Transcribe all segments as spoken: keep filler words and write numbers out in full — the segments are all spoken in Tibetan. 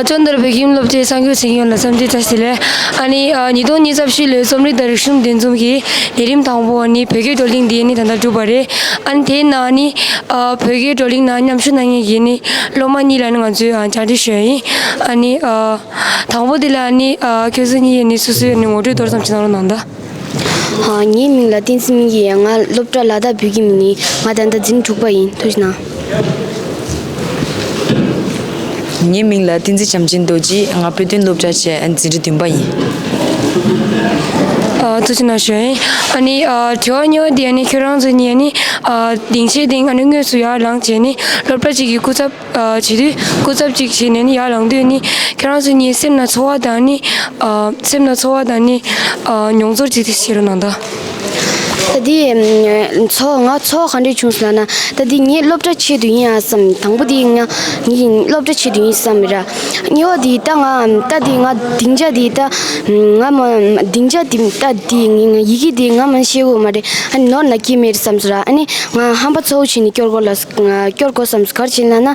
བཅོམ་ལྡན་འདས་བོད་ཁྱིམ་སློབ་གྲྭའི་གསར་འགོད་གཟིགས་མཁན་ཡོངས་ལ་འཚམས་འདྲི་བཀྲ་ཤིས་བདེ་ལེགས། ཨ་ནི་ཨ་ཉིས་སྟོང་ཉི་ཤུ་རྩ་བཞི་ལོའི་རྩོམ་རིག་དང་རིག་གཞུང་འདི་འཛོམས་ཀྱི་ལས་རིམ་དང་པོ་ཨ་ནི་བོད་སྐད་བགྲོ་གླེང་འདི་ཨ་ནི་ད་ལྟ་གྲུབ་པ་རེད། ཨ་ནི་དེའི་ནང་ཨ་ནི་ཨ་བོད་སྐད་བགྲོ་གླེང་ནང་མཉམ་ཞུགས་གནང་མཁན་གྱི་ཨ་ནི་སློབ་མ་གཉིས་ལ་ཨ་ནི་ང་ཚོས་ཨ་བཅར་འདྲི་ཞུས་ཡིན། ཨ་ནི་ཨ་དང་པོ་འདི་ལ་ཨ་ནི་ཨ་ཁྱོད་ཚོ་གཉིས་ཨ་ནི་སོ་སོའི་ཨ་ནི་ངོ་སྤྲོད་མདོར་ཙམ་ཅིག་གནང་རོགས་གནང་དང་། ཨ། ངའི་མིང་ལ་བསྟན་འཛིན་སྨིན་སྐྱིད་ཡིན། ང་སློབ་གྲྭ་ལ་དྭགས་བོད་ཁྱིམ་ནས། ང་ད་ལྟ་འཛིན་གྲྭ་དྲུག་པ་ཡིན། ཐུགས་རྗེ་གནང་། ངའི་མིང་ལ་བསྟན་འཛིན་བྱམས་ཆེན་རྡོ་རྗེ། ང་བོད་དོན་སློབ་གྲྭ་བྱས་འཛིན་གྲྭ་བདུན་པ་ཡིན། ཨ། ཐུགས་རྗེ་གནང་ཞུ་ཡིན། ཨ་ནི་ཨ་དྲི་བ་གཉིས་པ་འདི་ཨ་ནི་ཁྱོད་རང་ཚོ་གཉིས་ཨ་ནི་ཨ་སྡིངས་ཆའི་སྟེང་ཨ་ནི་དངོས་སུ་ཡར་ལངས་བྱས་ནས་སློབ་གྲྭ་གཅིག་གི་སྐུ་ཚབ་ཨ་བྱེད་དུས་སྐུ་ཚབ་ཅིག་བྱས་ནས་ནི་ཡར་ལངས་དུས་ནི་ཁྱེད་རང་ཚོ་གཉིས་སེམས་ནང་ཚོར་བ་དང་ནི་ཨ་སེམས་ནང་ཚོར་བ་དང་ནི་ཨ་མྱོང་ཚོར་ཅིག་དེ་བཤད་རོགས་གནང་དང་། ད་དེ་ཚོར་ང་ཚོར་བ་ག་འདྲས་བྱུང་སོང་ལབ་ན། ད་དེ་ངས་སློབ་གྲྭ་ཆེད་དུ་ཡིན་ཨ་བསམ། དང་པོ་དེ་ང་ངས་སློབ་གྲྭ་ཆེད་དུ་ཡིན་བསམ་ར། གཉིས་པ་དེ་ད་ང་ད་དེ་ང་སྡིངས་ཆ་དེ་ད་ང་མ་སྡིངས་ཆ་དེ་ད་དེ་ཡི་གེ་དེ་ང་མ་ཤེས་གོ་མ་རེད། ཨ་ནི་ནོར་ན་སྐྱིད་མེད་བསམ་སོང་ར། ཨ་ནི་ང་ཧམ་པ་ཚ་བོ་བྱས་ནས་སྐྱོར་དགོས་ལ། སྐྱོར་དགོས་བསམ། ག་རེ་བྱས་ལབ་ན།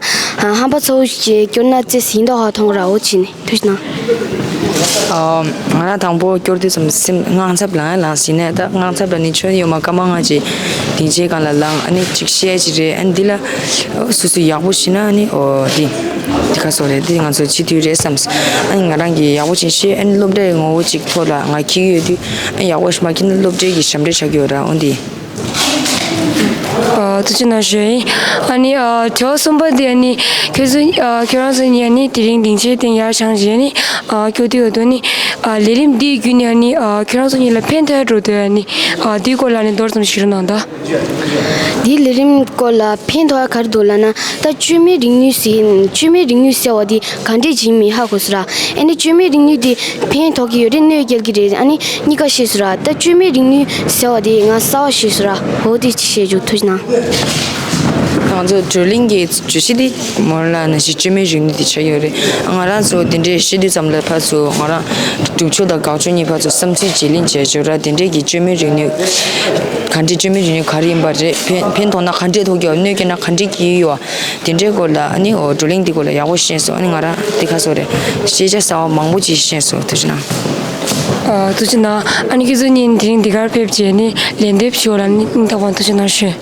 ཧམ་པ་ཚ་བོ་ཞིག་སྐྱོར་ན་ཙེ་ཟིན་མདོག་ཧ་མཐོང་ར། འོ་བྱས་ནས་ཐུགས་རྗེ་གནང་། ཨ། ང་རང་དང་པོ་སྐྱོར་དུས་ཙམ་སེམས་དངངས་འཚབ་ལངས་ཡང་ལངས་ཟིན་ནས། ད་དངངས་འཚབ་ལ་ནི་ཆོད་ཡོད་མ། སྐར་མ་ལྔ་ཅིག་སྡིངས་ཆའི་སྒང་ལ་ལངས། ཨ་ནི་ཅིག་བཤད་ཅིག་རེད། ཨ་ནི་འདི་ལ་སོ་སོ་ཡག་པོ་ཤེས་ན་ཨ་ནི་འོ་འདི་འདི་ག་སོགས་རེད། འདི་ང་ཚོ་བྱེད་ཐུབ་རེད་བསམ། ཨ་ནི་ང་རང་གིས་ཡག་པོ་ཅིག་ཤེས། ཨ་ནི་སློབ་གྲྭའི་ངོ་བོ་ཅིག་ཐོག་ལ་ང་འཁྱེར་གྱི་ཡོད་དུས། ཨ་ནི་ཡག་པོ་ཞིག་མ་འཁྱེར་ན་སློབ་གྲྭའི་གི་ཞབས་འདྲེན་ཆགས་ཀྱི་ཡོད་ར། འོ་འདི། ཨ། ཐུགས་རྗེ་གནང་ཞུ་ཡིན། ཨ་ནི་ཨ་དྲི་བ་གསུམ་པ་དེ་ཨ་ནི་ཁྱོད་ཚོ་ཨ་ཁྱོད་རང་ཚོ་གཉིས་ཨ་ནི་དེ་རིང་སྡིངས་ཆའི་སྟེང་ཡར་བཞེངས་བྱས་ནི་ཨ་སྐྱོར་དུས་འོ་དོ་ནི་ཨ་ལས་རིམ་འདིའི་བརྒྱུད་ནས་ཨ་ནི་ཨ་ཁྱོད་རང་ཚོ་གཉིས་ལ་ཕན་ཐོགས་འགྲོ་དོ་ཨ་ནི་ཨ་དེའི་སྐོར་ལ་ཨ་ནི་མདོར་ཙམ་ཞུ་རོགས་གནང་དང་། འདིའི་ལས་རིམ་སྐོར་ལ་ཕན་ཐོགས་ག་རེ་འདུག་ལབ་ན། ད་བཅོས་མའི་རིག་ནུས་ཟེར། བཅོས་མའི་རིག་ནུས་ཟེར་བ་དེ་ག་འདྲས་ཅིག་མིན་ཧ་གོ་སོང་ར། ཨ་ནི་བཅོས་མའི་རིག་ནུས་དེ་ཕན་ཐོགས་ཀྱི་ཡོད་རེད། གནོད་སྐྱེལ་གྱི་རེད། ཨ་ནི་གཉིས་ཀ་ཤེས་སོང་ར། ད་བཅོས་མའི་རིག་ནུས་ཟེར་བ་དེ་ང་གསར་པ་ཤེས་སོང་ར། འོ་དེ་ཅིག་བཤད་རྒྱུ། ཐུགས་རྗེ་གནང་། ང་ཚོ་བགྲོ་གླེང་གི་བརྗོད་གཞི་དེ་མོ་ལ་ནང་བཞིན་བཅོས་མའི་རིག་ནུས་དེ་ཆགས་ཡོད་རེད། ང་རང་ཚོ་དེ་འདྲའི་བཤད་དུས་ཙམ་ལ་ཕར་ཚུར་ང་རང་སྒྲུབ་ཕྱོགས་དང་དགག་ཕྱོགས་གཉིས་ཕར་ཚུར་བསམ་ཚུལ་བརྗེ་ལེན་བྱས་བྱས་ར། དེ་འདྲའི་གི་བཅོས་མའི་རིག་ནུས་ག་འདྲའི། བཅོས་མའི་རིག་ནུས་ག་རེ་ཡིན་པ་རེད། ཕན་ཕན་ཐོགས་ན་ག་འདྲས་ཐོགས་ཀྱི་ཡོད། གནོད་སྐྱེལ་ན་ག་འདྲས་ཀྱི་ཡོད། དེ་འདྲའི་སྐོར་ལ་ཨ་ནི་འོ་བགྲོ་གླེང་དེ་སྐོར་ལ་ཡག་པོ་ཤེས་སོང་། ཨ་ནི་ང་རང་དེ་ག་སོགས་རེད། ཤེས་བྱ་གསར་པ་མང་པོ་ཅིག་ཤེས་སོང་། ཐུགས་རྗེ་གནང་། ཨ། ཐུགས་རྗེ་གནང་། ཨ་ནི་ཁྱེད་ཚོ་གཉིས་དེ་རིང་འདི་གར་ཕེབས་བྱས་ནི་ལན་འདེབས་ཞུ་བ་ལ་ནི་སྙིང་ཐག་པ་ནས་ཐུགས་རྗེ་གནང་ཞུ།